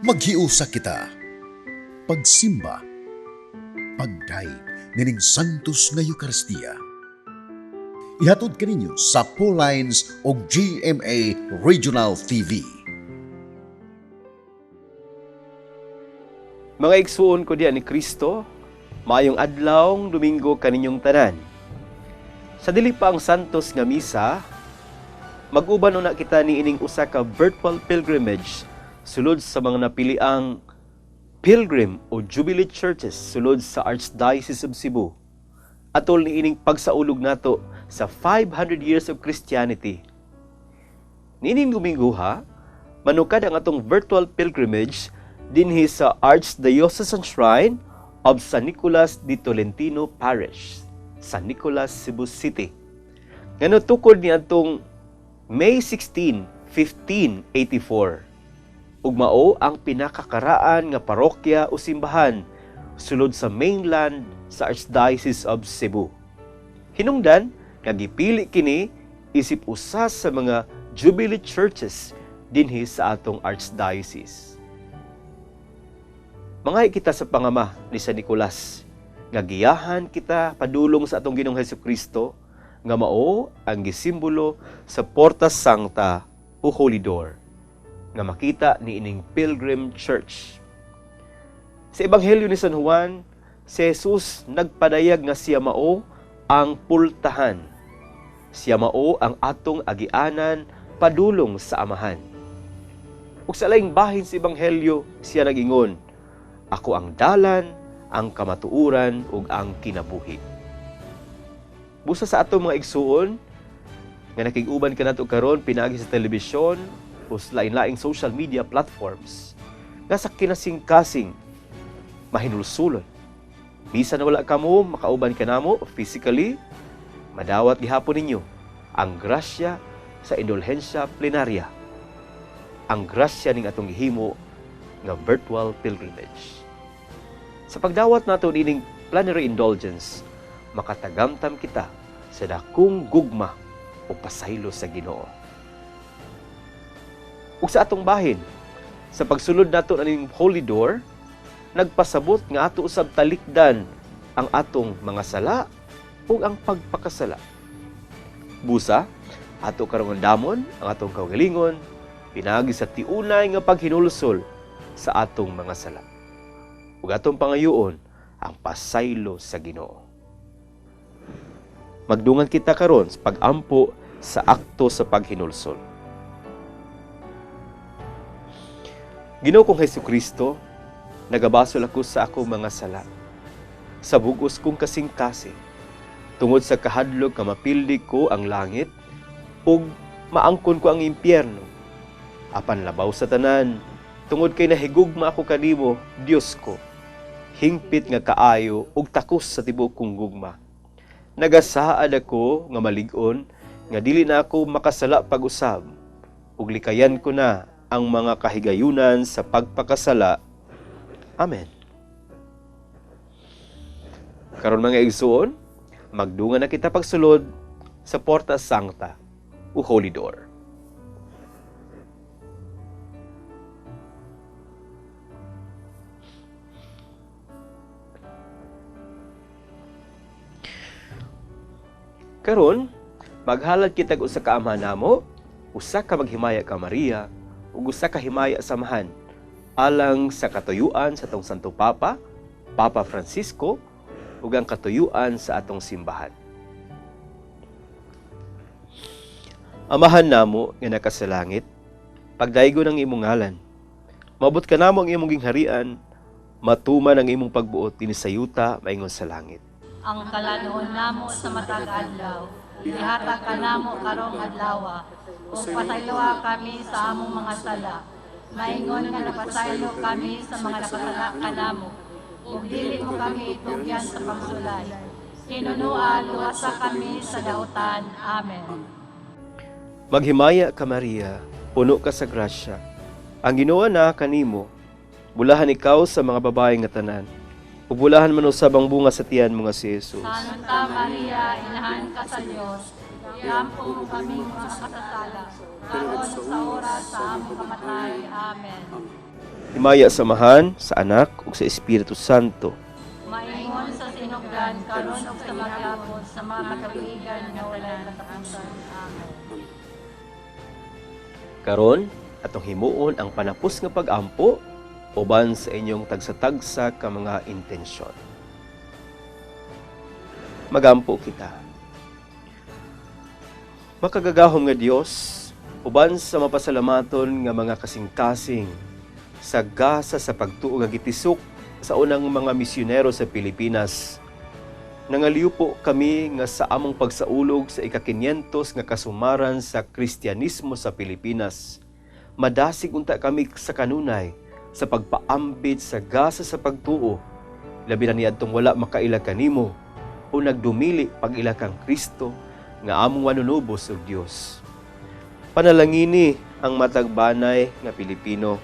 Maghiusa kita. Pagsimba. Pagdayeg nining Santos nga Eukaristiya. Ihatod kaninyo sa Lines o GMA Regional TV. Mga igsuon ko diya ni Kristo, maayong adlawng Domingo kaninyong tanan. Sa dili pa ang Santos nga misa, mag-uban una kita niining usa ka virtual pilgrimage sulod sa mga napiliang pilgrim o Jubilee Churches sulod sa Archdiocese of Cebu. Atol niining pagsaulog nato sa 500 years of Christianity. Niining Domingo ha, manukad ang atong virtual pilgrimage dinhi sa Archdiocesan Shrine of San Nicolas de Tolentino Parish, San Nicolas, Cebu City. Nga natukod ni atong May 16, 1584. Ug mao ang pinakakaraan nga parokya o simbahan sulod sa mainland sa Archdiocese of Cebu. Hinungdan nga gipili kini isip usa sa mga Jubilee Churches dinhi sa atong Archdiocese. Mangay kita sa pangama ni San Nicolas nga giyahan kita padulong sa atong Ginoong Hesukristo nga mao ang gisimbolo sa Porta Sancta o Holy Door nga makita niining Pilgrim Church. Sa Ebanghelyo ni San Juan, si Jesus nagpadayag nga siya mao ang pultahan. Siya mao ang atong agianan padulong sa Amahan. Ug sa laing bahin sa Ebanghelyo, siya nagingon, "Ako ang dalan, ang kamatuoran ug ang kinabuhi." Busa sa atong mga igsuon nga nakig-uban kanato karon pinaagi sa telebisyon o sa lain-laing social media platforms nga sa kinasingkasing mahinulsulon. Bisan wala kamo makauban kanamo physically, madawat gihapon ninyo ang grasya sa indulhensya plenarya. Ang grasya ning atong gihimo nga virtual pilgrimage. Sa pagdawat nato nining plenary indulgence, makatagamtam kita sa dakong gugma o pasaylo sa Ginoo. Ug sa atong bahin, sa pagsulod nato aning Holy Door, nagpasabot nga ato usab talikdan ang atong mga sala ug ang pagpakasala. Busa, ato karong andamon ang atong kaugalingon pinaagi sa tiunay nga paghinulsol sa atong mga sala. Ug atong pangayoon ang pasaylo sa Ginoo. Magdungan kita karon sa pag-ampo sa akto sa paghinulsol. Ginoo kong Hesukristo, nagabasol ako sa akong mga sala. Sa bugos kong kasing-kasing, tungod sa kahadlok nga mapildi ko ang langit ug maangkon ko ang impyerno. Apan labaw sa tanan, tungod kay nahigugma ako kanimo, Dios ko. Hingpit nga kaayo ug takos sa tibuok kong gugma. Nagasaad ako nga malig-on nga dili na ako makasala pag-usab ug likayan ko na ang mga kahigayunan sa pagpakasala. Amen. Karon mga igsuon, magdungan na kita pagsulod sa Porta Sancta o Holy Door. Karon, maghalad kita og usa ka Amahan namo, usa ka maghimaya ka Maria, ug usa ka himaya samahan alang sa katuyuan sa atong Santo Papa, Papa Francisco, ug ang katuyuan sa atong simbahan. Amahan namo nga nakasalangit, pagdaygon ang imong ngalan. Maabot kanamo ang imong gingharian, matuman ang imong pagbuot dinhi sa yuta maingon sa langit. Ang kalanuon namo sa matag adlaw, ihatag kanamo karong adlawa, ug pasayloa kami sa among mga sala, maingon nga napasaylo kami sa mga nakasala kanamo, ug dili mo kami itugyan sa pagsulay. Hinunua, luwasa kami sa dautan. Amen. Maghimaya ka Maria, puno ka sa grasya. Ang Ginoo na kanimo, bulahan ikaw sa mga babae nga tanan. Ug bulahan man usab ang bunga sa tiyan mo nga si Jesus. Santa Maria, inahan ka sa Dios, iampo mo kaming mga kasasala, karon sa oras sa among kamatay. Amen. Himaya sa Amahan, sa Anak, ug sa Espiritu Santo. Maingon sa sinugdan, karon ug sa magyapon, sa mga katuigan nga walay katapusan. Amen. Karon, atong himuon ang panapos nga pag-ampo uban sa inyong tagsa-tagsa ka mga intensyon. Magampo kita. Makagagahom nga Dios, uban sa mapasalamaton nga mga kasing-kasing sa gasa sa pagtuo nga gitisok sa unang mga misyonero sa Pilipinas. Nangaliw po kami nga sa among pagsaulog sa ika-500 nga kasumaran sa Kristyanismo sa Pilipinas. Madasig unta kami sa kanunay sa pagpaambit sa gasa sa pagtuo. Labi na niadtong wala makaila kanimo o nagdumili pag-ila kang Kristo nga among manunubos og Dios. Panalangini ang matagbanay nga Pilipino.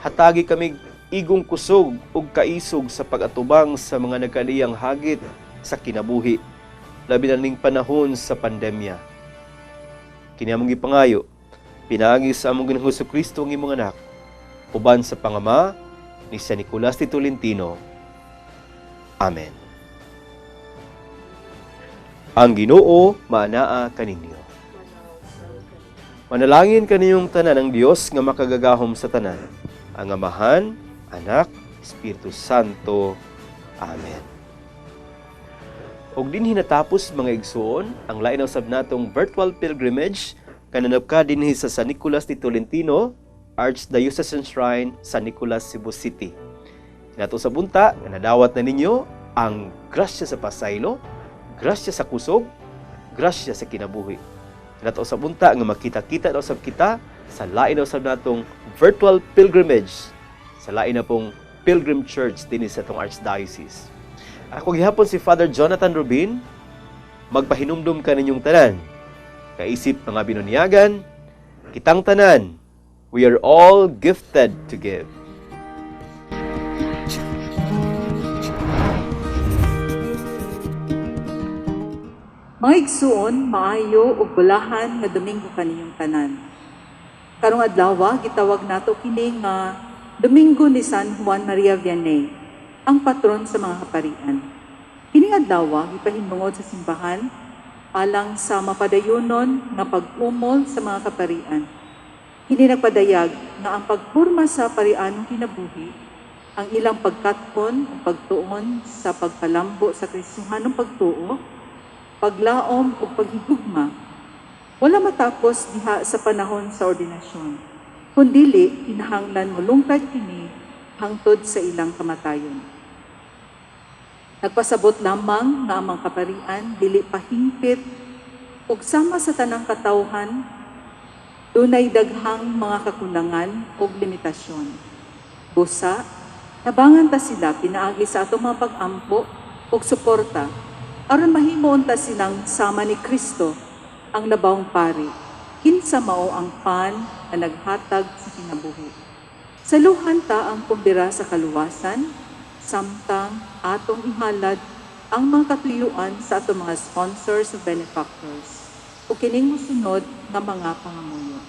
Hatagi kami igong kusog ug kaisog sa pag-atubang sa mga nagkaliyang hagit sa kinabuhi, labi na ning panahon sa pandemya. Kini among gipangayo, pinaagi sa among Ginoong Hesus Kristo ang imong anak, uban sa pangama ni San Nicolas de Tolentino. Amen. Ang Ginoo maanaa kaninyo. Manalangin kaniyong tanan ang Dios nga makagagahom sa tanan, ang Amahan, Anak, Espiritu Santo. Amen. Og dinhi natapos, mga igsuon, ang lain na usab natong virtual pilgrimage kananap ka dinhi sa San Nicolas de Tolentino Archdiocesan Shrine, San Nicolas, Cebu City. Nato sa bunta nga nadawat na ninyo ang grasya sa pasaylo, grasya sa kusog, grasya sa kinabuhi. Nato sa bunta nga makita-kita na usab kita sa lain na usab natong virtual pilgrimage sa lain na pong Pilgrim Church dinhi sa atong Archdiocese. Ako gihapon si Father Jonathan Rubin, magpahinumdum ka ninyong tanan. Kaisip mga binunyagan, kitang tanan, we are all gifted to give. Mga igsuon, maayo ug bulahan nga Domingo kaninyong tanan. Karong adlaw gitawag nato kini nga Domingo ni San Juan Maria Vianney, ang patron sa mga kaparian. Kining adlaw gipahinungod sa simbahan alang sa mapadayonon nga pag-umol sa mga kaparian. Kini nagpadayag nga ang pagpurma sa parianong kinabuhi, ang ilang pagkatkon o pagtuon sa pagpalambo sa Kristohanong pagtuo, paglaom o paghigugma, wala matapos diha sa panahon sa ordinasyon, kundili kinahanglan molungtad kini hangtod sa ilang kamatayon. Nagpasabot lamang nga ang mga kaparian dili pahingpit ug sama sa tanang katawhan, dunay daghang mga kakulangan ug limitasyon. Busa, tabangan ta sila pinaagi sa atong mga pag-ampo ug suporta aron mahimo unta silang sama ni Kristo ang labawng pari, kinsa mao ang pan nga naghatag sa kinabuhi. Saluhan ta ang kumbira sa kaluwasan, samtang atong ihalad ang mga katuyuan sa atong mga sponsors ug benefactors ug kining mosunod nga mga pangamuyo.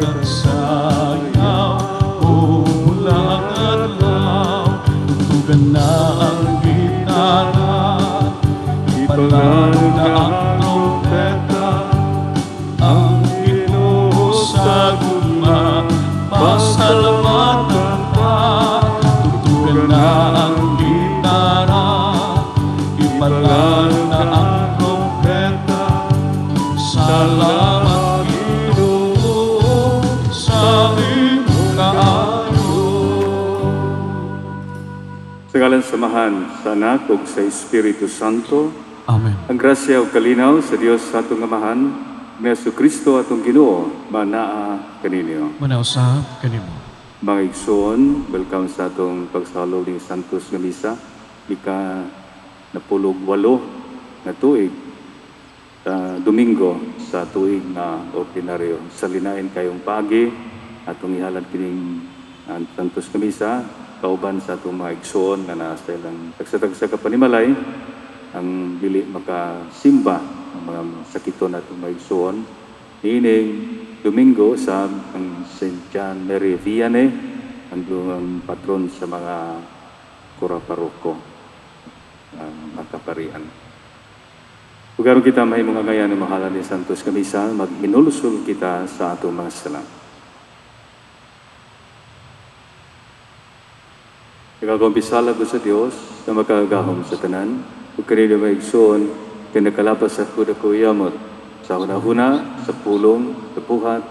Nagsayaw o bulang adlaw. Tugtugan na ang gitara, ipalaro na ang trompeta. Ang Ginoo sa gugma, pasalamatan ta. Tugtugan na ang gitara, ipalaro na ang trompeta. Salamat, Ginoo, sa imong kaayo. Sa ngalan sa Amahan, sa Anak, ug sa Espiritu Santo. Amen. Ang grasya ug kalinaw sa Dios sa atong Amahan, ni Hesus Kristo atong Ginoo, manaa kaninyo. Manausab kanimo. Mga igsoon, welcome sa atong pagsalog ng Santos nga Misa, ika 18 na tuig, sa Domingo sa tuig nga ordinaryo. Sa linain kayong paagi, atong ihalad kining ang Santos nga Misa, kauban sa atong mga igsoon nga naa sa ilang tagsa-tagsa ka panimalay, ang dili makasimba ang mga sakiton atong mga igsoon. Niining Domingo sa ang St. John Mary Vianney, ang patron sa mga kura paroko, ang mga kaparian. Ug aron kita mahimong angayan ng mahala ni Santos nga Misa, maghinulsol kita sa atong mga sala. Nagakumpisala ko sa Dios na makagahom sa tanan, ug kanino mga igsoon, kay nakalapas ako dako yamot sa hunahuna, sa pulong, sa buhat,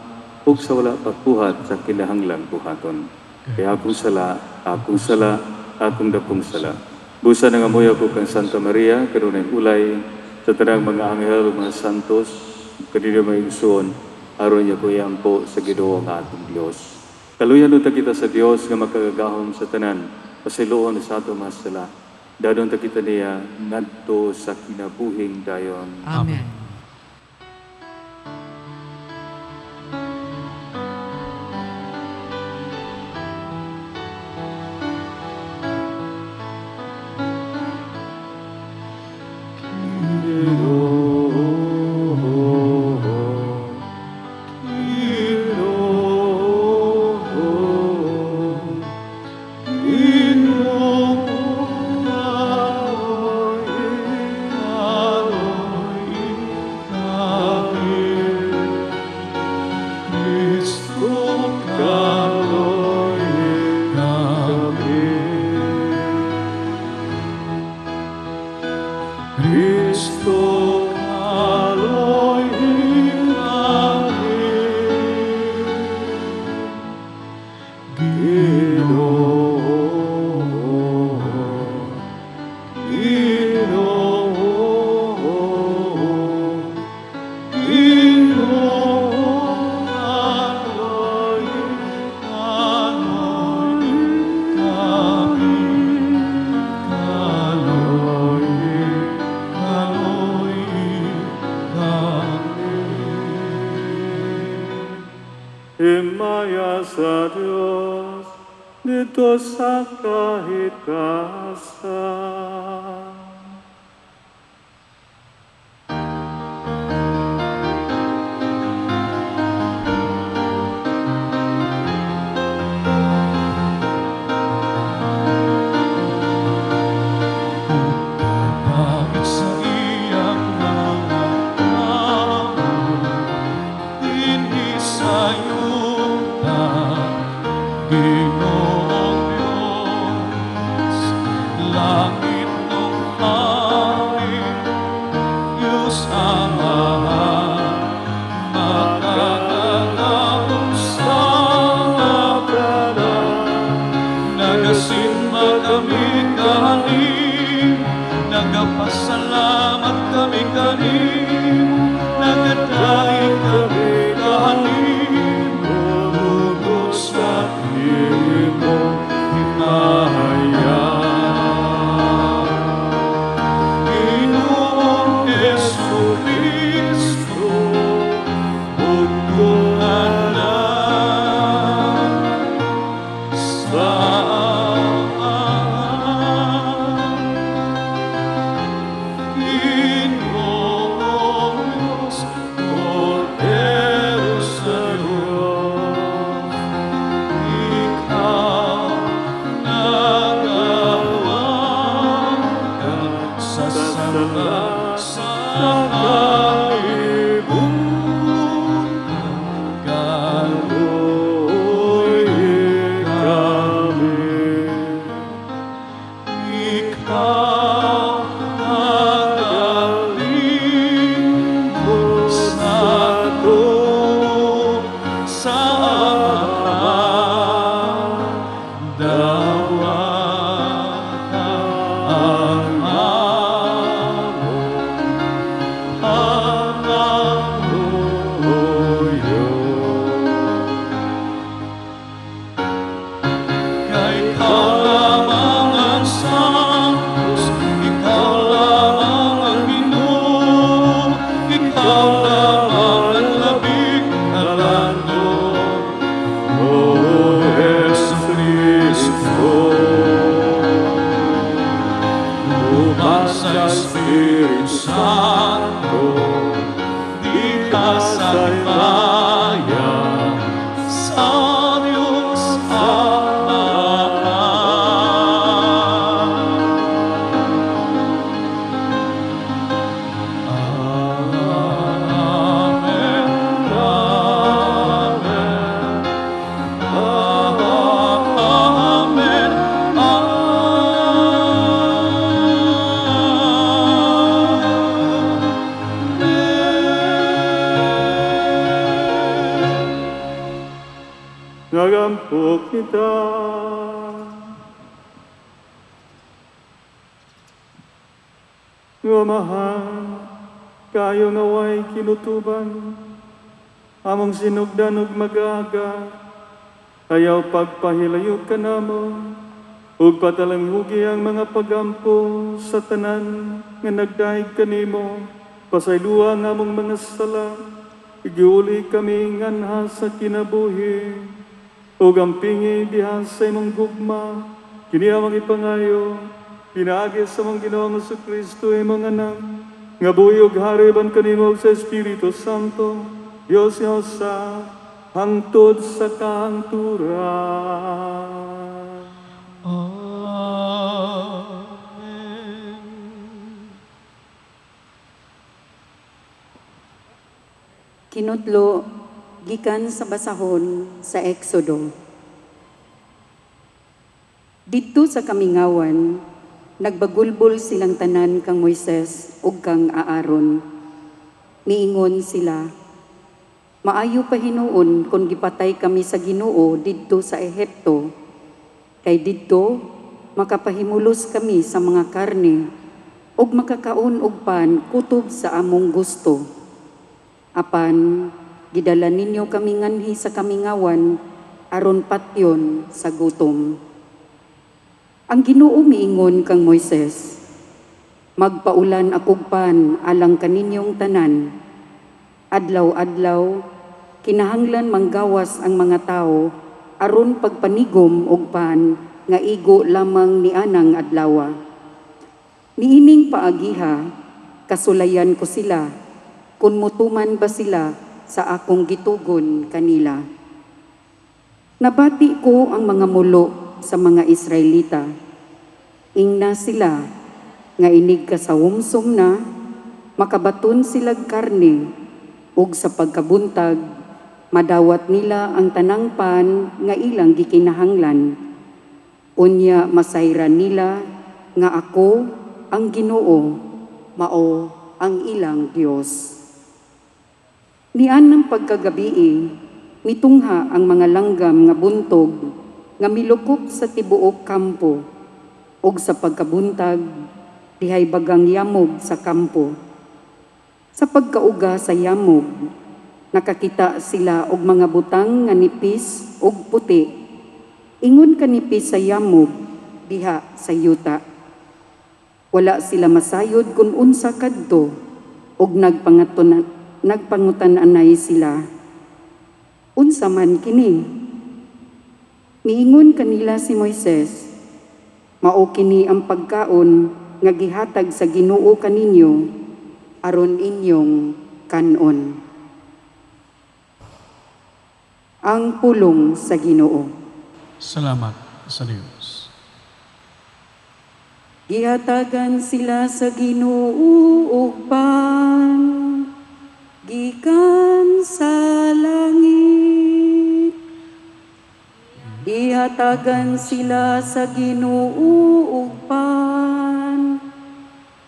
ug sa wala pagbuhat sa kinahanglang buhaton. Kaya akong sala, akong sala, akong dakong sala. Busa nangamuyo ko kang Santa Maria, kanunay ulay, sa tanang mga anghel ug mga santos, kanino mga igsoon, aron niya ko iampo sa Ginoo nga atong Dios. Kaluyan unta kita sa Dios nga makagagahom sa tanan, pasayloon sa atong mga sala. Dadon ta kita niya ngadto sa kinabuhing dayon. Amen. Kristo kaloy kami. Ginoo, Ginoo, Ginoo, kaloy, kaloy kami, kaloy, kaloy kami. Himaya sa Dios didto sa kahitasan. Pagit sa iyang mga tao, dinhi sa yuta, Ginoong Diyos, langit nung amin, Diyos Amahan, makakagahom sa tanan. Nagasimba kami kanim, nagapasalamat kami kanim, nagadaig kami kanim, tungod sa Nagampo kita. Amahan, kayo nga way kinutuban, among sinugdan ug mag-aga, ayaw pagpahilayo ka namo, ug patalanghugi ang mga pagampo sa tanan nga nagdaig kanimo, pasayloa ang among mga sala, igiuli kami nganha sa kinabuhi, ug ampingi diha sa imong gugma, kini among ipangayo, pinaagi sa among Ginoong Kristo imong anak, nga buhi ug hari ban kanimo sa Espiritu Santo, Dios nga usa, hangtod sa kahangturan. Amen. Kinudlo gikan sa basahon sa Exodo. Didto sa kamingawan, nagbagulbol silang tanan kang Moises ug kang Aaron. Niingon sila, maayo pa hinuon kung gipatay kami sa Ginoo didto sa Ehipto, kay didto makapahimulos kami sa mga karne ug makakaon og pan kutob sa among gusto. Apan gidala ninyo kami nganhi sa kamingawan aron patyon sa gutom. Ang Ginoo miingon kang Moises, magpaulan akog pan alang kaninyong tanan. Adlaw-adlaw kinahanglan manggawas ang mga tawo aron pagpanigom og pan nga igo lamang ni anang adlawa. Niining paagiha, kasulayan ko sila, kun mutuman ba sila sa akong gitugon kanila. Nabati ko ang mga mulo sa mga Israelita. Ingna sila nga inig kasawumsum na, makabaton silag karne, ug sa pagkabuntag, madawat nila ang tanang pan nga ilang gikinahanglan. Unya masayran nila nga ako ang Ginoo, mao ang ilang Dios. Nian ng pagkagabii, mitungha ang mga langgam nga buntog nga milukop sa tibuok kampo, ug sa pagkabuntag, dihay bagang yamog sa kampo. Sa pagkauga sa yamog, nakakita sila og mga butang nga nipis ug puti. Ingon kanipis sa yamog diha sa yuta. Wala sila masayod kung unsa kadto, ug nagpangutan-anay sila. Unsa man kini? Miingon kanila si Moises, mao kini ang pagkaon nga gihatag sa Ginoo kaninyo aron inyong kan-on. Ang pulong sa Ginoo. Salamat sa Dios. Gihatagan sila sa Ginoo og pan gikan sa langit. Gihatagan sila sa Ginoo og pan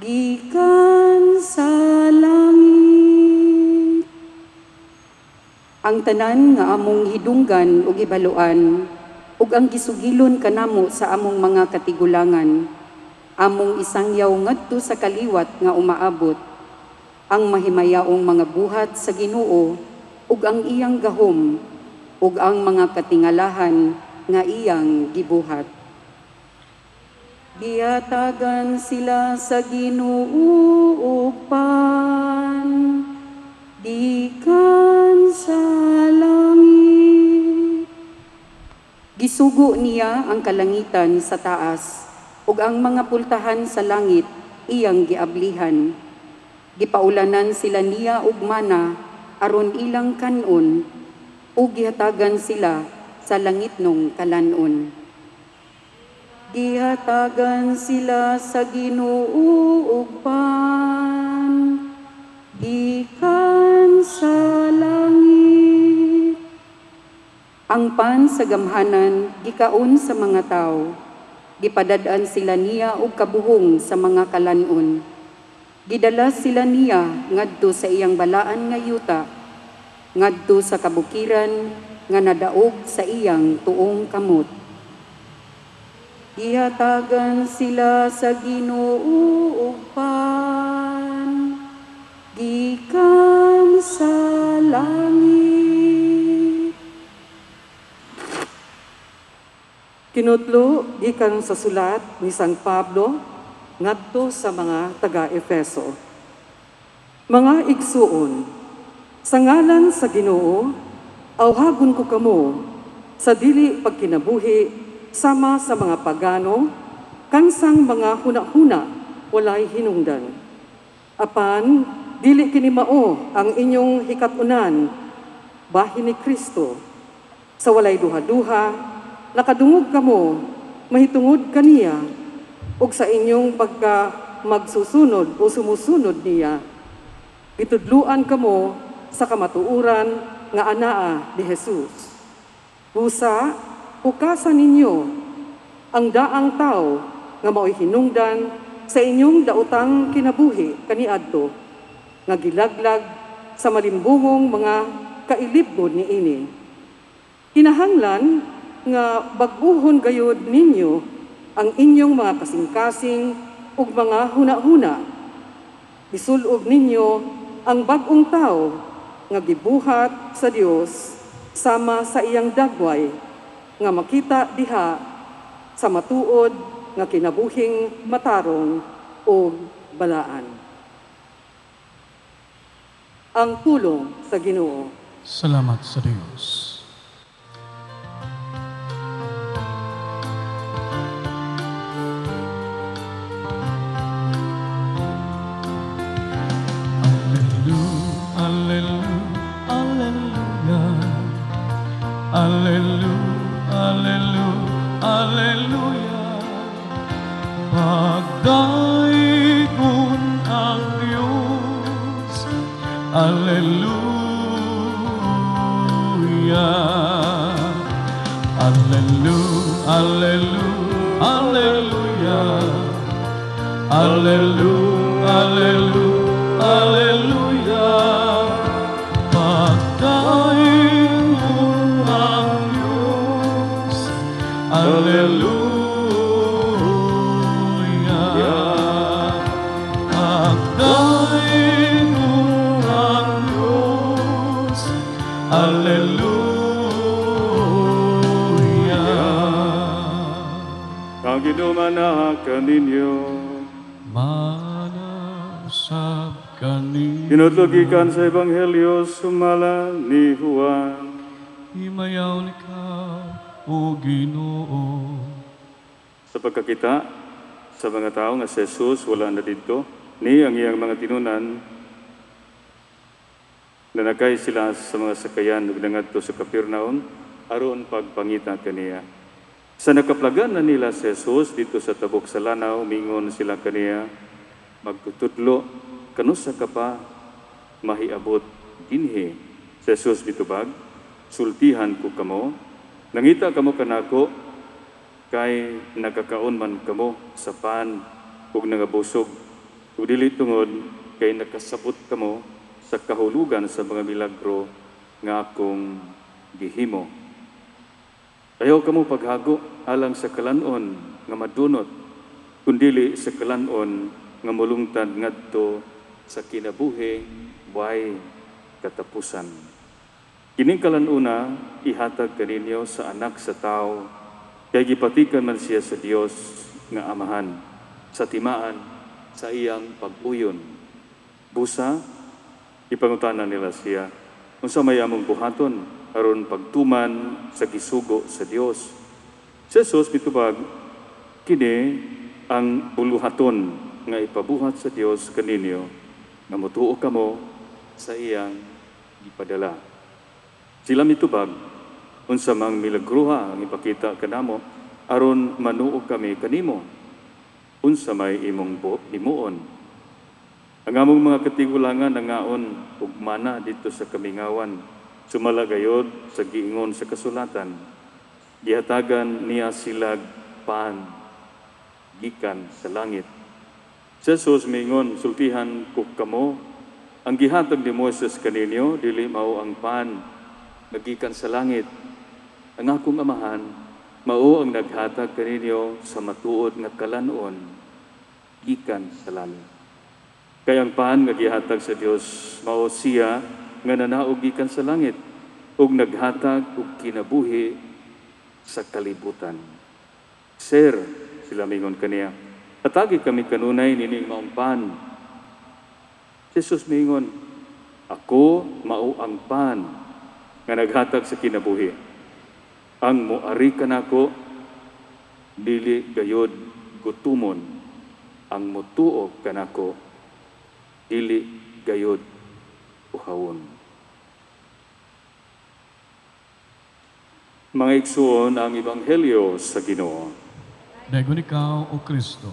gikan sa langit. Ang tanan nga among hidunggan ug hibaluan ug ang gisugilon kanamo sa among mga katigulangan, among isangyaw ngadto sa kaliwat nga umaabot, ang mahimayaong mga buhat sa Ginoo ug ang iyang gahom ug ang mga katingalahan nga iyang gibuhat. Gihatagan sila sa Ginoo og pan gikan sa langit. Gisugo niya ang kalangitan sa taas ug ang mga pultahan sa langit iyang giablihan. Gipaulanan sila niya og mana aron ilang kan-on ug gihatagan sila sa langitnong kalan-on. Gihatagan sila sa Ginoo og pan gikan sa langit. Ang pan sa gamhanan gikaon sa mga tawo. Gipadad-an sila niya og kabuhong sa mga kalan-on. Gidala sila niya ngadto sa iyang balaan nga yuta, ngadto sa kabukiran nga nadaog sa iyang tuong kamot. Gihatagan sila sa Ginoo og pan gikan sa langit. Kinutlo gikan sa sulat ni San Pablo ngadto sa mga taga-Efeso. Mga igsuon, sa ngalan sa Ginoo, awhagon ko kamo sa dili pagkinabuhi sama sa mga pagano, kansang mga huna-huna walay hinungdan. Apan dili kini mao ang inyong hikatunan, bahin ni Kristo. Sa walay duha-duha, nakadungog kamo, mahitungod kaniya, ug sa inyong pagka magsusunod o sumusunod niya, gitudluan kamo sa kamatuoran nga anaa ni Jesus. Busa, hukasan ninyo ang daang tao nga mao'y hinungdan sa inyong daotang kinabuhi kaniadto, nga gilaglag sa malimbungong mga kailibgon niini. Kinahanglan nga bag-uhon gayud ninyo ang inyong mga kasing-kasing ug mga huna-huna. Isulob ninyo ang bag-ong tao nga gibuhat sa Dios sama sa iyang dagway nga makita diha sa matuod nga kinabuhing matarong ug balaan. Ang pulong sa Ginoo. Salamat sa Dios. Alleluia, alleluia, alleluia, alleluia, alleluia. Pagdaigon ang Diyos, alleluia. Alleluia, alleluia, alleluia. Alleluia, alleluia, alleluia. Pagdaigon ang Diyos, alleluia. Pagdaigon ang Diyos, alleluia. Ang Ginoo na kaninyo. Manasab kani. Kinutlo gikan sa Ebanghelyo sumala ni Juan. Himayaw ikaw, O Ginoo. Sa pagkakita sa mga tao nga si Jesus wala na didto, ni ang iyang mga tinunan, nanakay sila sa mga sakayan ug nangadto sa Capernaum aron pagpangita kaniya. Sa nakaplagan na nila si Jesus dito sa tabok sa lanaw, mingon sila kaniya, magtutudlo, kanusa ka pa mahiabot dinhi. Si Jesus mitubag, sultihan ko kamo, nangita kamo kanako, kay nakakaon man kamo sa pan ug nangabusog, ug dili tungod kay nakasabot kamo sa kahulugan sa mga milagro nga akong gihimo. Ayaw kamo paghago alang sa kalanon nga madunot, kundili sa kalanon nga mulungtad ngadto sa kinabuhi way katapusan. Kining kalanuna ihatag kaninyo sa anak sa tao, kay gipatikan man siya sa Dios nga Amahan sa timaan sa iyang pag-uyon. Busa, ipangutana nila siya, unsa may among buhaton aron pagtuman sa gisugo sa Dios. Si Jesus mitubag, kini ang buluhaton nga ipabuhat sa Dios kaninyo, nga motuo kamo sa iyang gipadala. Sila mitubag, unsa mang milagruha ang ipakita kanamo aron manuo kami kanimo, unsa may imong himuon. Ang among mga katigulangan nangaon og mana dito sa kamingawan, sumala gayod sa giingon sa kasulatan, gihatagan niya silag pan gikan sa langit. Si Jesus miingon, sultihan ko kamo, ang gihatag ni Moises kaninyo dili mao ang pan nga gikan sa langit. Ang akong Amahan mao ang naghatag kaninyo sa matuod nga kalan-on gikan sa langit. Kay ang pan nga gihatag sa Dios mao siya nga nanaog gikan sa langit ug naghatag og kinabuhi sa kalibutan. "Sir," sila mingon kaniya, "hatagi kami kanunay nining maong pan." Jesus mingon, "Ako mao ang pan nga naghatag sa kinabuhi. Ang moari kanako dili gayod gutumon. Ang motuo kanako dili gayod uhawon." Mga igsuon, ang ebanghelyo sa Ginoo. Dayon ikaw, O Kristo.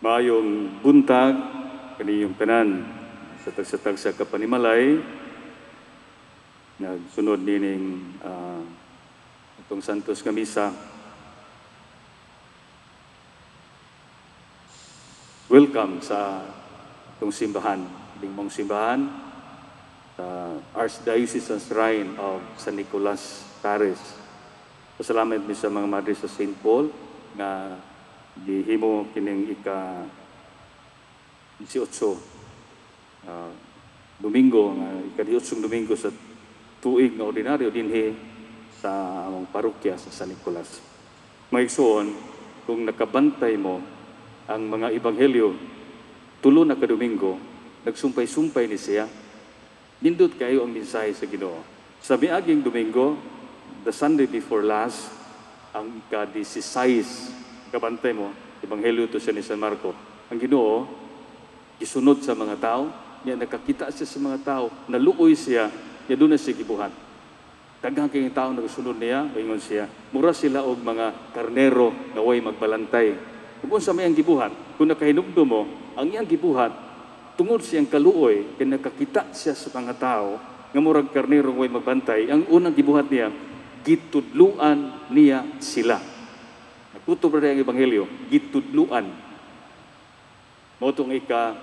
Maayong buntag kaniyong tanan sa tagsa-tagsa ka panimalay nagsunod nining itong Santos nga Misa. Welcome sa itong simbahan, ding mong simbahan sa Archdiocesan Shrine of San Nicolas Paris. Pasalamat mi sa mga madre sa St. Paul nga gihimo kining ika 18 Domingo, nga ika-18 Domingo sa tuig nga ordinaryo dinhi sa among parokya sa San Nicolas. Mga igsoon, kung nakabantay mo ang mga ebanghelyo, tulo na ka Domingo, nagsumpay-sumpay ni siya. Nindot kayo ang mensahe sa Ginoo. Sa miaging Domingo, the Sunday before last, ang ika-16, kabantay mo, ebanghelyo to siya ni San Marco. Ang Ginoo, gisunod sa mga tao, niya nakakita siya sa mga tao, naluoy siya, niya doon na siya gibuhat. Daghang kayong tao nagsunod niya, ingon siya, mura sila og mga karnero nga way magbalantay. Ug unsa may ang gibuhat? Kung nakahinumdum mo, ang iyang gibuhat, tungod siyang kaluoy, kay nakakita siya sa mga tao, nga murag karnero nga way magbantay, ang unang gibuhat niya, gitudluan niya sila. Nagkutob ra ang ebanghelyo, gitudluan. Mao tong ika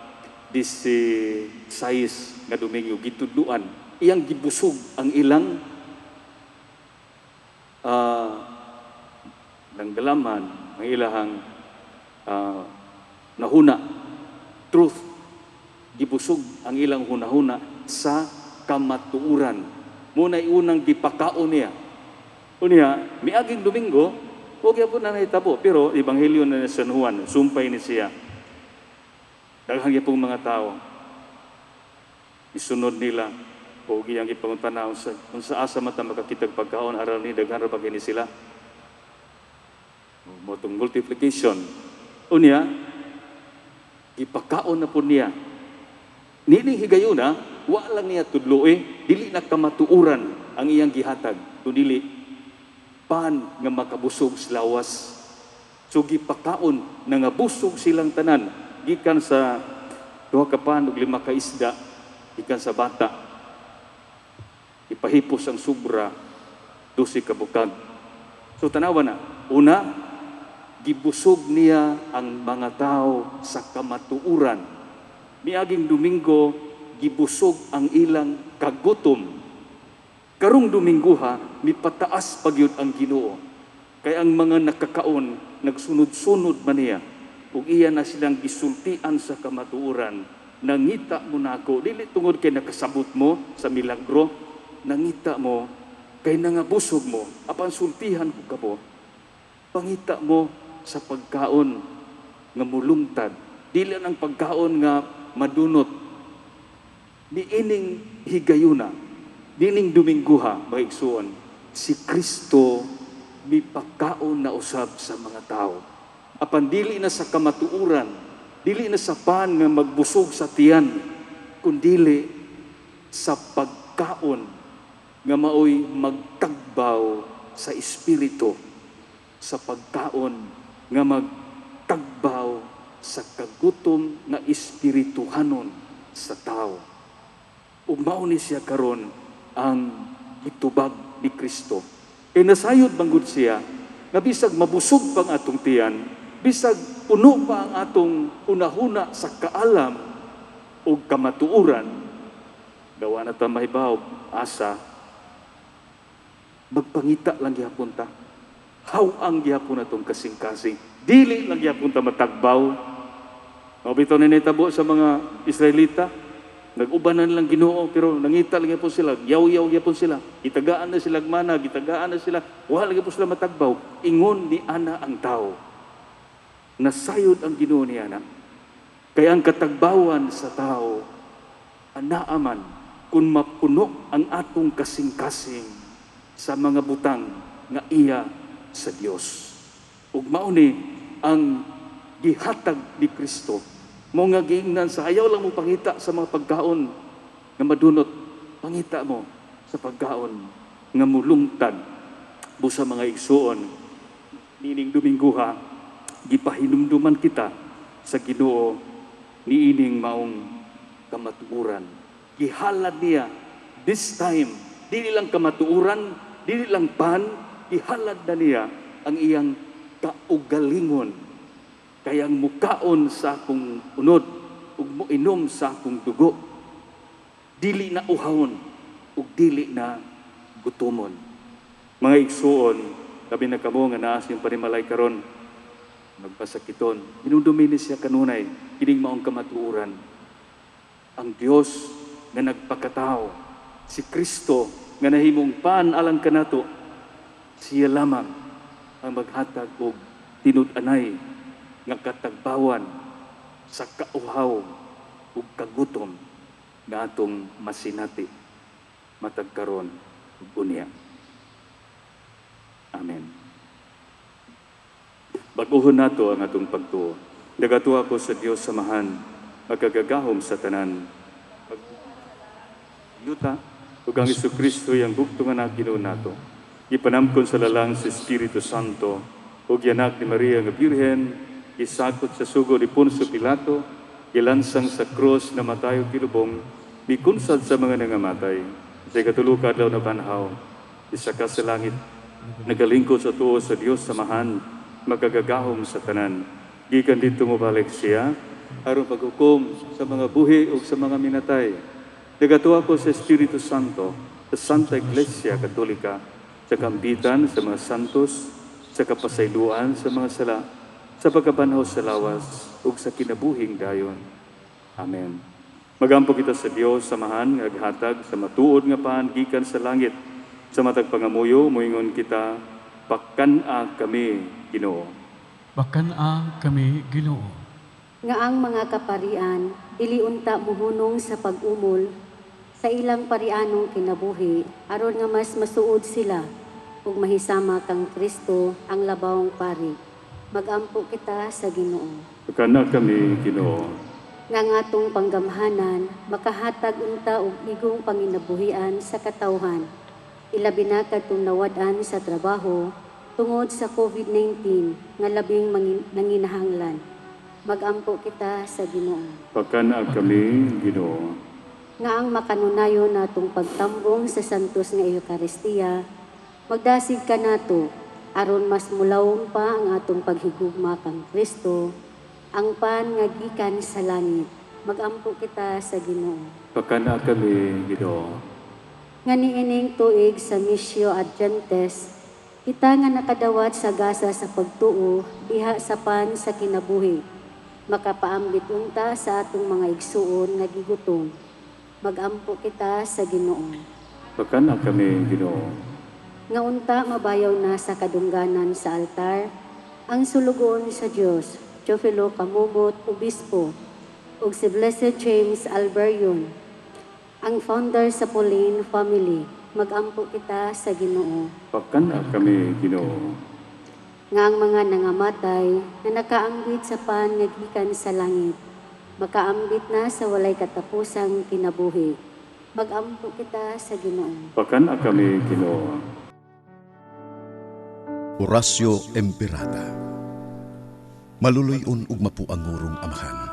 16 nga Domingo, gitudluan. Iyang gibusog ang ilang nanggalaman, ang ilahang nahuna, truth. Gibusog ang ilang hunahuna sa kamatuoran. Muna'y unang gipakaon niya. Unya, miaging Domingo, huwag po na nahitabo, pero ebanghelyo na ni San Juan, sumpay ni siya. Daghang gyapong mga tao, isunod nila, o iyang ipangutanaw sa kung sa asa man ta makakitag pagkaon, aral ni daghan ra ba kini sila. Mao tong multiplication. Unya, gipakaon na po niya. Nining higayuna, wa lang niya tudloe, dili na kamatuoran ang iyang gihatag, kundili pan nga makabusog sa lawas. So gipakaon na nga busog silang tanan, gikan sa 2 ka pan ug 5 ka isda, gikan sa bata. Ipahipos ang sobra, 12 ka bukag. So tanawa na, una, gibusog niya ang mga tao sa kamatuoran. Miaging Domingo, gibusog ang ilang kagutom. Karong Dominguha, mipataas pagyud ang Ginoo. Kay ang mga nakakaon, nagsunod-sunod man niya. Ug iya na silang gisultian sa kamatuoran. Nangita mo nako, dili tungod kay nakasabot mo sa milagro, nangita mo kay nangabusog mo, apan sultihan ko kamo, pangita mo sa pagkaon nga mulungtad. Dili ang pagkaon nga madunot. Niining higayuna, niining Dominguha, mga igsuon, si Kristo mipakaon na usab sa mga tao. Apan dili na sa kamatuoran, dili na sa pan nga magbusog sa tiyan, kundili sa pagkaon nga maoy magtagbaw sa espiritu, sa pagkaon nga magtagbaw sa kagutom nga espirituhanon sa tao. Ug mao ni siya karon ang gitubag ni Kristo. Kay nasayod manggod siya nga bisag mabusog pang atong tiyan, bisag puno pa ang atong hunahuna sa kaalam o kamatuoran, gawa na ta mahibaw asa Magpangita lang gihapon ta. Haw-ang gihapon atong kasing-kasing. Dili lang gihapon ta matagbaw. Mao bitaw na nahitabo sa mga Israelita. Nag-ubanan lang Ginoo pero nangita lang gyapon sila, yaw-yaw gyapon sila. Gitagaan na sila mana, gitagaan na sila, wala gyapon sila matagbaw. Ingon ni ana ang tao. Nasayod ang Ginoo ni ana. Kaya ang katagbawan sa tao, anaaman kung mapuno ang atong kasing-kasing sa mga butang nga iya sa Dios. Ug mao ni ang gihatag ni Kristo. Mo nga giingnan sa ayaw lang mo pangita sa mga pagkaon nga madunot, pangita mo sa pagkaon nga mulungtad busa, mga igsuon. Niining Domingguha, gipahinumduman kita sa Ginoo niining maong kamatuoran. Gihalad niya this time, dili lang kamatuoran, dili lang pan, gihalad na niya ang iyang kaugalingon. Kaya ang mukaon sa akong unod ug moinom sa akong dugo, dili na uhawon ug dili na gutomon. Mga igsuon, labi na kamo nga naa sa inyong panimalay karon, magpasakiton. Hinumdumi ni siya kanunay, kining maong kamatuoran. Ang Dios nga nagpakatao, si Kristo nga nahimong pan alang kanato, siya lamang ang maghatag og tinud-anay nga katagbawan sa kauhaw ug kagutom nga atong masinati matag karon ug unya. Amen. Bag-ohon nato ang atong pagtuo. Nagatuo ako sa Dios Amahan, makagagahom sa tanan. Yuta, ug ang Kristo iyang bugtong anak, Ginoo nato. Gipanamkon sa lalang sa Espiritu Santo, ug gianak ni Maria nga Birhen, gisakot sa sugo ni Poncio Pilato, gilansang sa krus, namatay ug gilubong, mikunsad sa mga nangamatay. Sa ikatulo ka adlaw nabanhaw, isaka sa langit, nagalingkod sa tuo sa Dios Amahan, makagagahom sa tanan. Gikan didto mobalik siya aron paghukom sa mga buhi ug sa mga minatay. Nagatuo ako sa Espiritu Santo, sa Santa Iglesia Katolika, sa kaambitan sa mga santos, sa kapasayloan sa mga sala, sa pagkabanhaw sa lawas ug sa kinabuhing dayon. Amen. Magampo kita sa Dios Amahan nga naghatag sa matuod nga pan gikan sa langit. Sa matag pangamuyo, moingon kita, pakan-a kami, Ginoo. Pakan-a kami, Ginoo. Nga ang mga kaparian dili unta muhunong sa pag-umol sa ilang parianong kinabuhi aron nga mas masuod sila ug mahisama kang Kristo ang labawong pari. Magampo kita sa Ginoo. Pakan-a kami, Ginoo. Nga ang atong panggamhanan makahatag unta og igong panginabuhian sa katawhan, ilabi na kadtong nawad-an sa trabaho tungod sa COVID-19 nga labing nanginahanglan. Magampo kita sa Ginoo. Pakan-a kami, Ginoo. Nga ang makanunayon natong pagtambong sa Santos nga Eukaristiya magdasig kanato aron mas mulawom pa ang atong paghigugma kang Kristo, ang pan nga gikan sa langit. Magampo kita sa Ginoo. Pakan-a kami, Ginoo. Nga niining tuig sa Missio Ad Gentes, kita nga nakadawat sa gasa sa pagtuo diha sa pan sa kinabuhi, makapaambit unta sa atong mga igsuon nga gigutom. Magampo kita sa Ginoo. Pakan-a kami, Ginoo. Nga unta mabayaw na sa kadungganan sa altar ang sulugoon sa Dios, Teofilo Camomot, Obispo, ug si Blessed James Alberion, ang founder sa Pauline family. Magampo kita sa Ginoo. Pakan-a kami, Ginoo. Nga ang mga nangamatay na nakaambit sa pan nga gikan sa langit, makaambit na sa walay katapusang kinabuhi. Magampo kita sa Ginoo. Pakan-a kami, Ginoo. Oratio Imperata. Maluluy-on ug mapuangurong Amahan,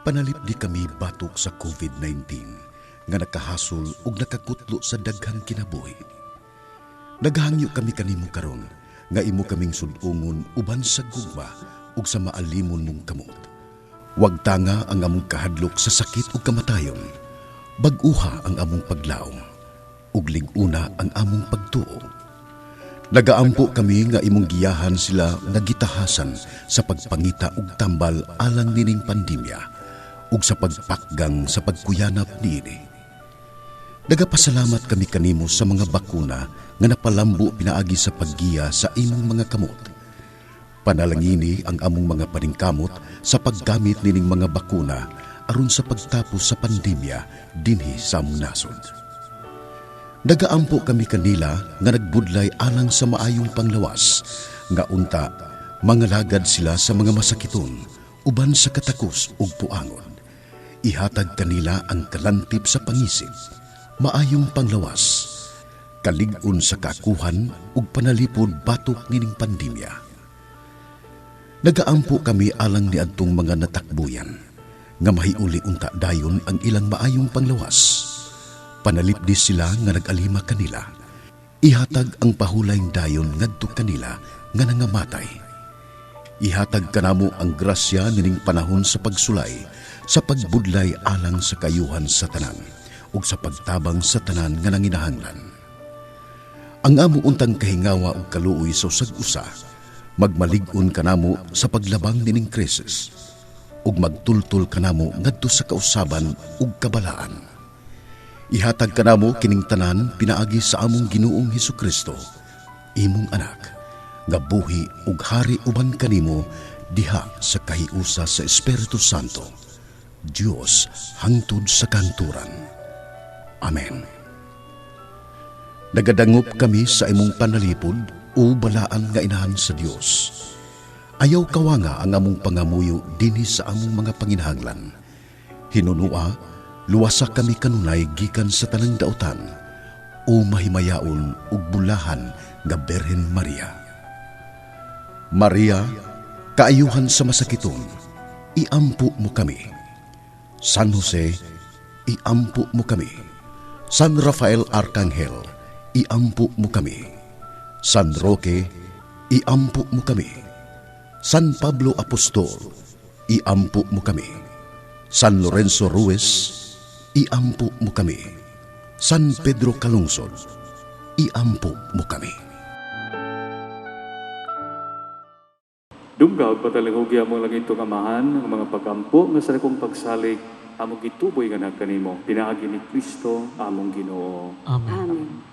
panalipdi kami batok sa COVID-19 nga nakahasol ug nakakutlo sa daghang kinabuhi. Nagahangyo kami kanimo karon nga imo kaming sud-ungon uban sa gugma ug sa maalimon mong kamot. Wag tanga ang among kahadlok sa sakit ug kamatayon. Bag-uha ang among paglaom ug lig-una ang among pagtuo. Nagaampo kami nga imong giyahan sila nga gitahasan sa pagpangita og tambal alang nining pandemya ug sa pagpakgang sa pagkuyanap niini. Nagapasalamat kami kanimo sa mga bakuna nga napalambo pinaagi sa paggiya sa imong mga kamot. Panalangini ang among mga paningkamot sa paggamit nining mga bakuna aron sa pagtapos sa pandemya dinhi sa among nasod. Nagaampo kami kanila nga nagbudlay alang sa maayong panglawas, nga unta mangalagad sila sa mga masakiton uban sa katakos ug puangon. Ihatag kanila ang kalantip sa pangisip, maayong panglawas, kalig-on sa kakuhan ug panalipod batok nining pandemya. Nagaampo kami alang niadtong mga natakbuyan, nga mahiuli unta dayon ang ilang maayong panglawas. Panalipdi sila nga nag-alima kanila. Ihatag ang pahulayng dayon ngadto kanila nga nangamatay. Ihatag kanamo ang grasya nining panahon sa pagsulay, sa pagbudlay alang sa kayuhan sa tanan, ug sa pagtabang sa tanan nga nanginahanglan. Ang amo untang kahingawa ug kaluoy sa usag-usa, magmalig-on kanamo sa paglabang nining krisis, ug magtultol kanamo ngadto sa kausaban ug kabalaan. Ihatag kanamo kining tanan pinaagi sa among Ginoong Hesukristo, imong anak, nga buhi ug hari uban kanimo diha sa kahiusa sa Espiritu Santo, Dios hangtod sa kanturan. Amen. Nagadangop kami sa imong panalipod o balaan nga inahan sa Dios. Ayaw kawanga ang among pangamuyo dinhi sa among mga panginahanglan. Hinunua, luwasa kami kanunay gikan sa tanang dautan o mahimayaon ug bulahan nga Birhen Maria. Maria, kaayuhan sa masakiton, iampo mo kami. San Jose, iampo mo kami. San Rafael Arcangel, iampo mo kami. San Roque, iampo mo kami. San Pablo Apostol, iampo mo kami. San Lorenzo Ruiz, iampo mo kami. San Pedro Calungsod, iampo mo kami. Dunggaw patalinghugi among langitong Amahan ang mga pagampo nga sa dakong pagsalig among gituboy nga nagkanimo pinaagi ni Kristo among Ginoo. Amen. Amen.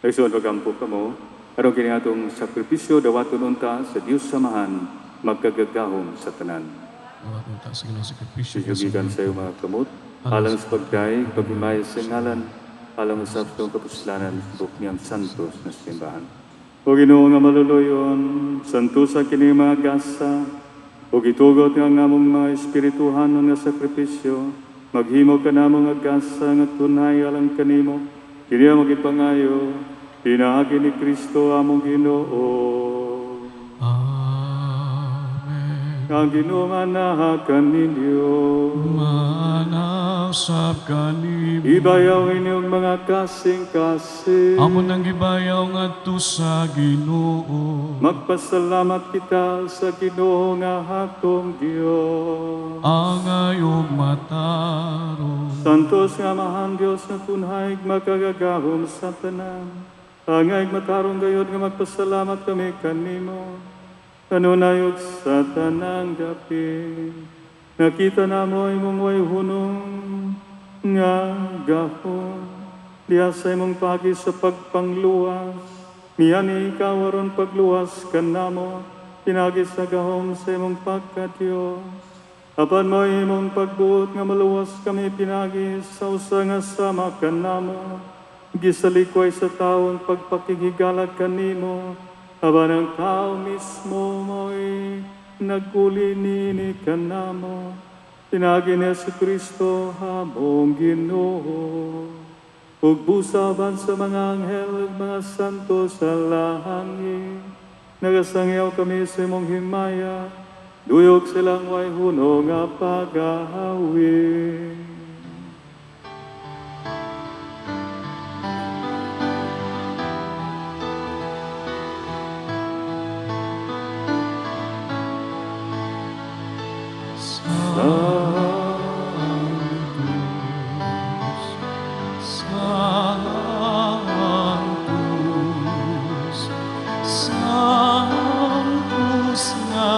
Nagsuon pagampo kamo, aron kini atong sakripisyo dawaton unta sa Dios Samahan magkagagahom sa tanan. Dawaton unta sa Ginoo sakripisyo. Gikan sa iyong mga kamot, alang sa pagdaig, paghimay sa ngalan, alang sa atong kapuslanan sa buok niyang santos na simbahan. O Ginoo nga maluluyon, santusa kini mga gasa, o gitugot nga ang among mga espirituhanon nga sakripisyo, maghimo ka namo nga gasa nga tunay alang kanimo, kini ang magipangayo, pinaagi ni Kristo among Ginoo. Amen. Ang Ginoo manaha kaninyo. Manasab kanimo. Ibayaw inyong mga kasing-kasing. Amo nang gibayaw ngadto sa Ginoo. Magpasalamat kita sa Ginoo nga atong Dios. Angay ug matarong. Santos nga Amahan Dios nga tunhay makagagahom sa tanan. Angay matarong gayod nga magpasalamat kami kanimo. Kanunay ug sa tanang dapit. Nakita namo imong way hunong nga gahom. Diha sa imong pagi sa pagpangluwas. Miyani ikaw aron pagluwas kanamo. Pinagi sa gahom sa imong pagka-Diyos. Apan mo imong pagbuot nga maluwas kami pinagi sa usa nga sama kanamo. Gisalikway sa tao ang pagpakighigala kanimo. Apan ang tao mismo mo'y naguli nini kanamo. Pinagi ni Jesu Kristo among Ginoo. Ug busaban sa mga anghel ug mga santo sa langit. Nagasangyaw kami sa imong himaya, duyog silang way huno nga pag-awit. Sanctus, Sanctus nga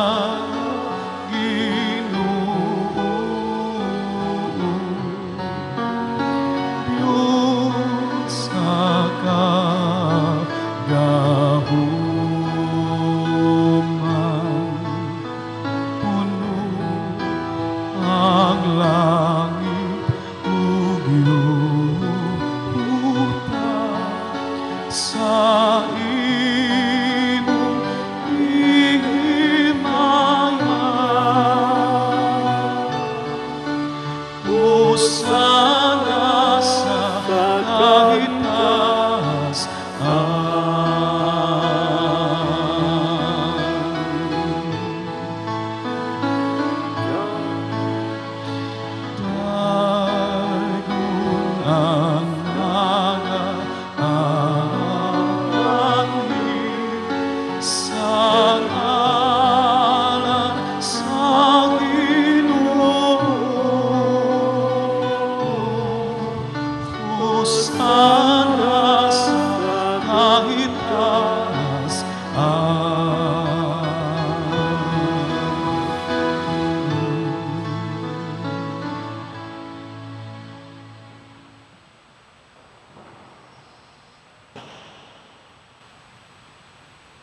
Ginoo. Diyos sa kagahuman, puno ang langit ug yuta sa imong himaya. Hosana sa kahitaas. Amen. Daygon ang nagaanhi sa ngalan sa Ginoo. Hosana sa kahitaas. Amen.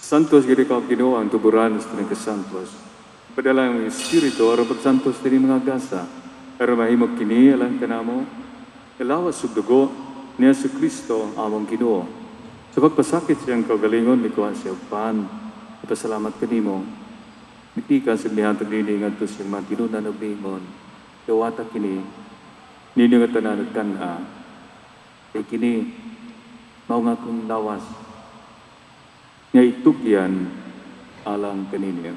Santos gid ikaw Ginoo ang tuburan sa tanang kasantos. Padala ang Espiritu aron pagsantos dinhi mga gasa. Aron mahimo kini alang kanamo. Lawas ug dugo ni Jesu Kristo among Ginoo. Sa pagpasakit siyang kaugalingon mikuha siya og pan. Ipasalamat kanimo. Mipikas ug mihatag nini ngadto siyang mga tinunan ug miingon. Dawata kini ninyo nga tanan ug kan-a. Kay kini mao nga akong lawas nga itugyan alang kaninyo.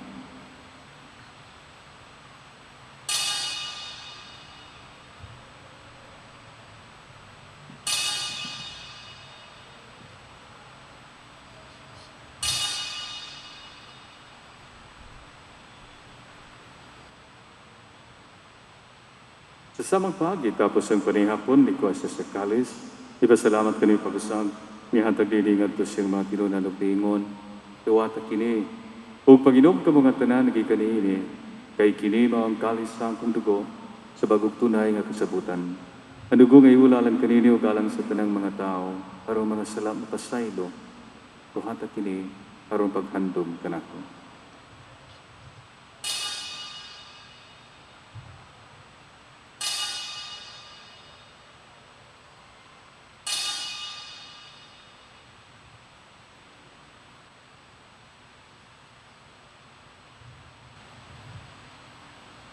Sa samang paagi, tapos ang panihapon, mikuha siya sa kalis. Ipasalamat kanimo pag-usab, mihatag nini ngadto siyang mga tinunan ug miingon. Dawata kini, ug pag-inom kamo nga tanan gikan niini, kay kini mao ang kalis sa akong dugo sa bagong tunay nga kasabutan. Ang dugo nga iula alang kanini ug alang sa tanang mga tao, aron mga sala mapasaylo. Buhata kini aron paghandom kanako.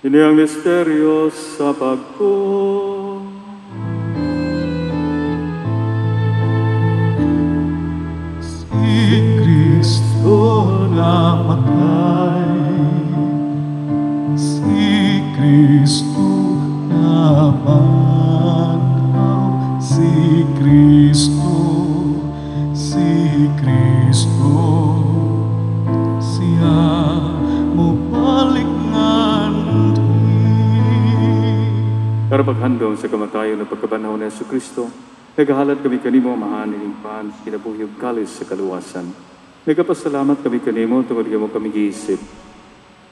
Ini ang misteryo sa pagtuo. Si Kristo namatay, Kristo nabanhaw, si Kristo, si Kristo, siya mobalik nganhi. Aron paghandom sa kamatayon ug pagkabanhaw ni Hesus Kristo, nagahalad kami kanimo, Amahan, ining pan sa kinabuhi ug kalis sa kaluwasan. Nagapasalamat kami kanimo tungod kay imo kami giisip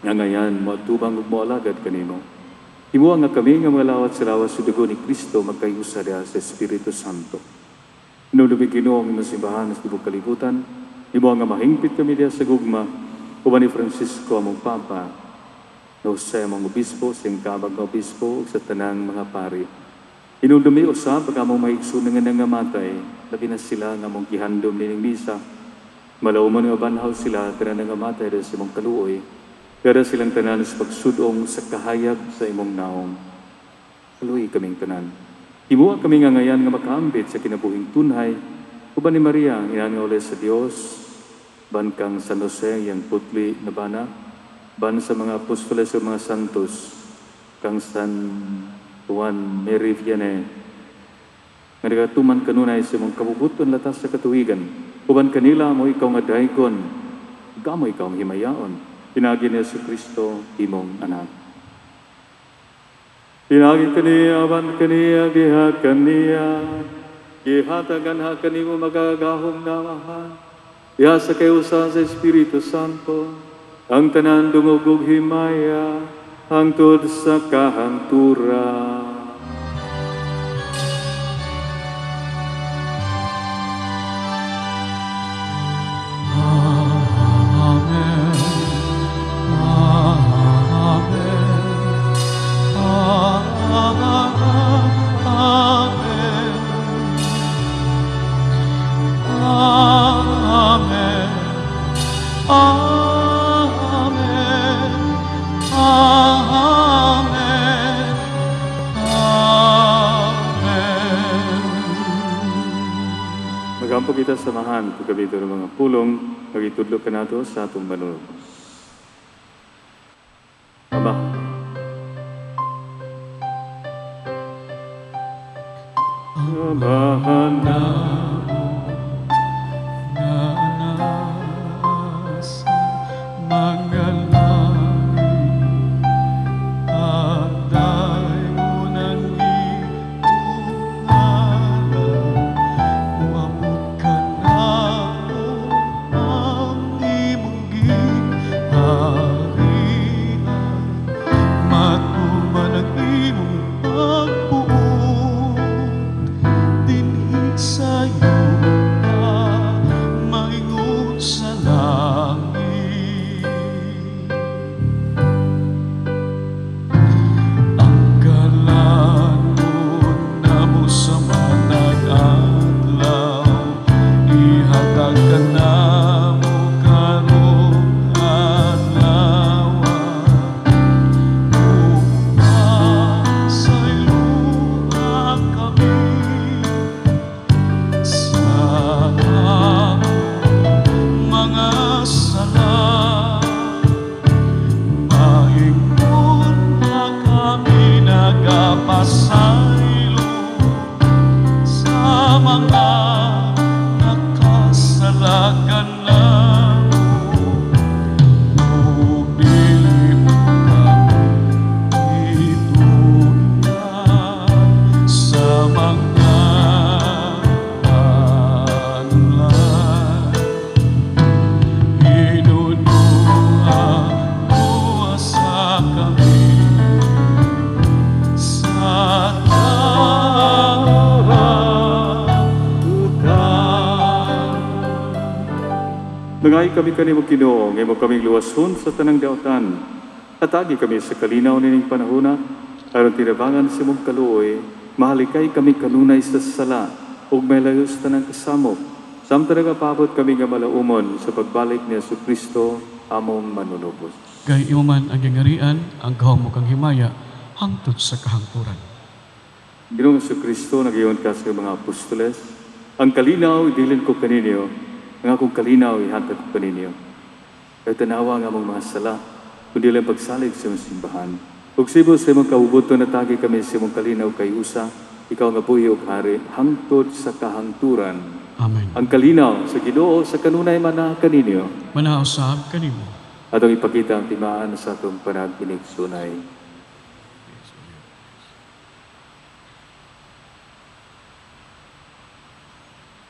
nga ngayan moatubang ug moalagad kanimo. Himoa nga kami nga mga lawat sa lawas ug dugo ni Kristo magkayusa diha sa Espiritu Santo. Hinumdumi, Ginoo, ang imong simbahan sa tibuok kalibutan. Himoa nga mahingpit kami diha sa gugma uban ni Francisco among Papa, na Jose among Obispo, sa iyang kaabag nga obispo, ug sa tanang mga pari. Hinumdumi usab ang among mga igsoon nga nangamatay, labi na sila nga among gihandom nining misa. Malaumon nga banhaw sila, tanan nangamatay dahil sa imong kaluoy. Pero silang tanan sa pagsudong sa kahayag sa imong naong. Kaluoyi kaming tanan. Himoa kami nga ngayan nga makaambit sa kinabuhing tunhay, uban ni Maria, ang ina nga sa Dios, ban kang San Jose, iyang putli na bana, ban sa mga apostoles ug mga santos, kang San Juan Mary Vianney, nga nagatuman kanunay sa imong kabubuton latas sa katuwigan, uban kanila amo ikaw nga daygon, amo ikaw ang himayaon, pinaagi ni Hesus Kristo, imong anak. Pinaagi kaniya, uban kaniya, diha kaniya, gihatagan ha kanimo magagahom na Amahan, diha sa kayusa sa Espiritu Santo, ang tanan dungog ug himaya, hangtod sa kahangturan. Amen. Amen. Amen. Amen. Amen. Amen. Amen. Magampo kita sa Amahan, pagkabito ng mga pulong, magitudlo kanato sa atong Manunubos. Ama, Amahan nga nasa mga langit, pagdayon ang imong ngalan, moabot kanamo ang imong gingharian, matuman ang imong pagbuot dinhi sa yuta maingon sa langit. Ang kalanon namo sa matag adlaw, ihatag kanamo karong adlaw. Ug pasayloa kami sa among mga sala, maingon nga kami nagapasaylo sa mga nakasala kanamo. Ug dili mo kami itugyan sa mga panulay. Hinumduma sa kami sa kalautan. Nangayo kami kanimo, Ginoo, nga imo kaming luwason sa tanang daotan. Hatagi kami sa kalinaw nining panahona, aron tinabangan sa imong kaluoy, mahalikay kami kanunay sa sala ug mailayo sa tanang kasamok. Samtang nagapabot kami nga malaumon sa pagbalik ni Hesus Kristo, among manunubos. Kay imo man ang gingharian, ang gahom ug ang himaya, hangtod sa kahangturan. Ginoong Hesus Kristo, nag-ingon ka sa iyong mga apostoles, "Ang kalinaw ibilin ko kaninyo, ang akong kalinaw ihatag ko kaninyo." Ayaw tanawa ang among mga sala, kundi ang pagsalig sa imong simbahan. Ug sibo sa imong kaubuton natagi kami sa imong kalinaw kay usa, ikaw nga buhi ug hari hangtod sa kahangturan. Amen. Ang kalinaw sa Ginoo sa kanunay mana kaninyo. Manausab kanimo. Atong ipakita ang timaan sa atong panaghinigsunay.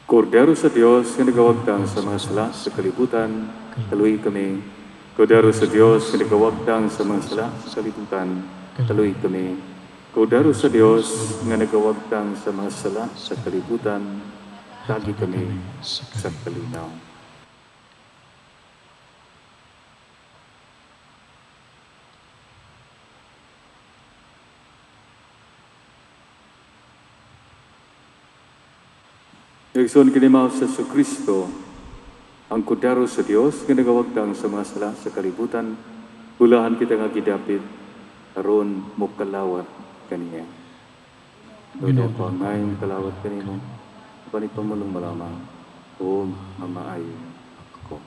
Kordero sa Dios nga nagawagtang sa mga sala sa kalibutan, kaluoy kami. Kordero sa Dios nga nagawagtang sa mga sala sa kalibutan, kaluoy kami. Kordero sa Dios nga nagawagtang sa mga sala sa kalibutan, tagi kami sa kalinaw. Nagsuon kini mao sa Kristo, ang kordero sa Dios nga nagawagtang sa mga sala sa kalibutan, bulahan kita nga gidapit aron mokalawat kaniya. Ginoo ko ang ngayon kalawat kanimo, apan ipamulong malamang, o mamaayo ako.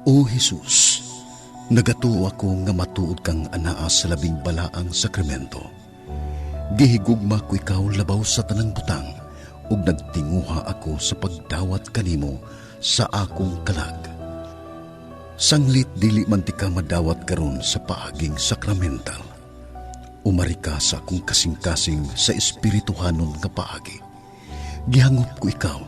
O Jesus, nagatuo ako nga matuod kang anaa sa labing balaang sakramento. Gihigugma ko ikaw labaw sa tanang butang ug nagtinguha ako sa pagdawat kanimo sa akong kalag. Sanglit dili man ti ka madawat karon sa paaging sakramental. Umari ka sa akong kasing-kasing sa espirituhanon nga paagi. Gihangop ko ikaw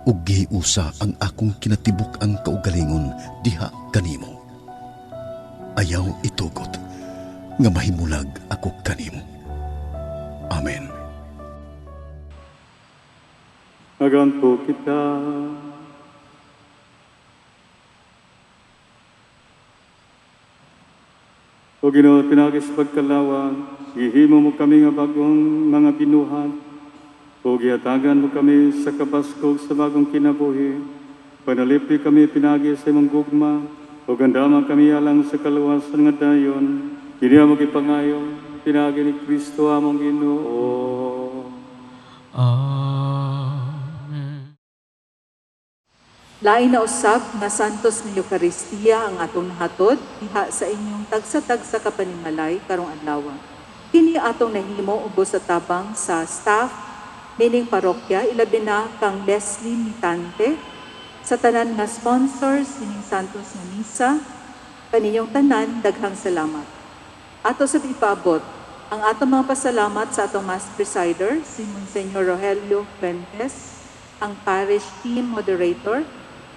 ug gihiusa ang akong kinatibuk-ang kaugalingon diha kanimo. Ayaw itugot nga mahimulag ako kanimo. Amen. Magampo kita. O Ginoo, pinaagi sa pagkalawang, gihimo mo kami nga bagong mga binuhat, o gihatagan mo kami sa kabaskog sa bagong kinabuhi. Panalipdi kami pinaagi sa imong gugma, o gandama kami alang sa kaluwasan nga dayon. Kini among gipangayo, pinaagi ni Kristo among Ginoo. Amen. Lain na usab nga Santos nga Eukaristiya ang atong nahatod diha sa inyong tagsa-tagsa ka panimalay karong adlaw. Kini atong nahimo ubos sa tabang sa staff nining parokya, ilabi na kang Leslie Mitante, sa tanan nga sponsors nining Santos nga Misa, kaninyong tanan daghang salamat. Ato sa ipaabot ang atong mga pasalamat sa atong Mass Presider, si Monsignor Rogelio Fuentes, ang Parish Team Moderator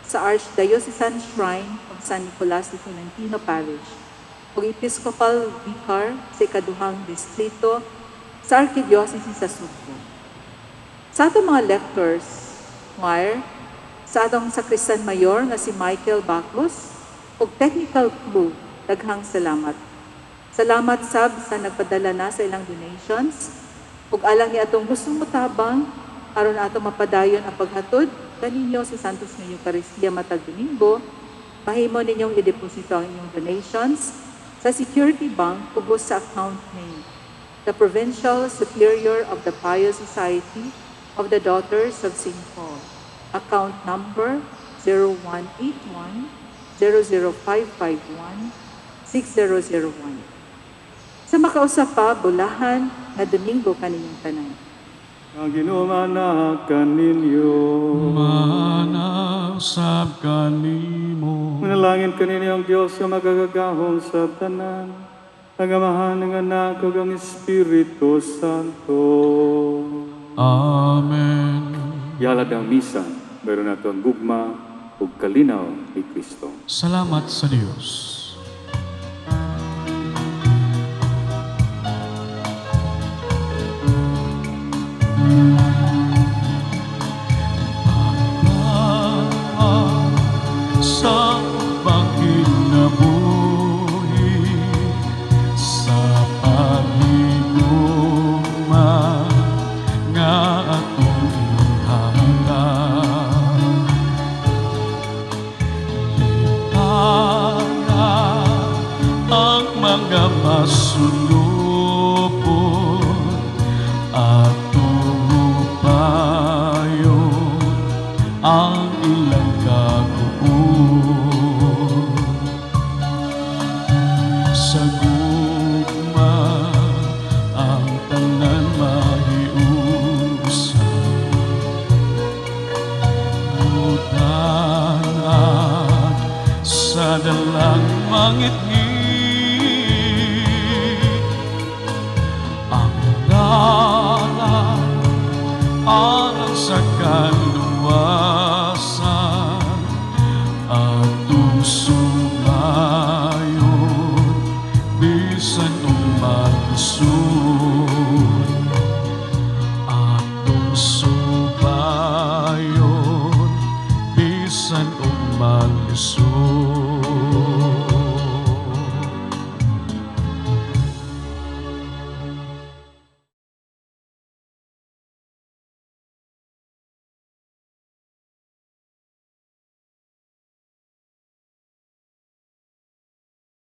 sa Archdiocesan Shrine of San Nicolas de Tolentino Parish, ug Episcopal Vicar sa ikaduhang distrito sa Archdiocese sa Sugbo. Sa atong mga lectors, choir, sa atong sakristan mayor nga si Michael Bacos, ug technical crew, daghang salamat. Salamat sab sa nagpadala na sa ilang donations, ug alang ni atong gustong motabang aron ato mapadayon ang paghatod kaninyo sa Santos nga Eukaristiya matag Domingo, mahimo ninyong ideposito ang inyong donations sa Security Bank ubos sa account name, the Provincial Superior of the Pious Society of the Daughters of St. Paul. Account number 0181 00551 6001. Sa makausap pa, bulahan nga Domingo kaninyong tanan. Ang Ginoo mana kaninyo. Manausab kanimo. Manalangin kaninyo ang Dios nga makagagahom sa tanan, ang Amahan, ang Anak, ug ang Espiritu Santo. Amen. Yalad ang misa, meron nato ang gugma ug kalinaw ni Kristo. Salamat sa Dios. Sa pagkinabuhi, sa paghigugma nga atong ihatag. Litanya Sa kaluwasan, atong subayon bisan ug malisod, atong subayon bisan ug malisod.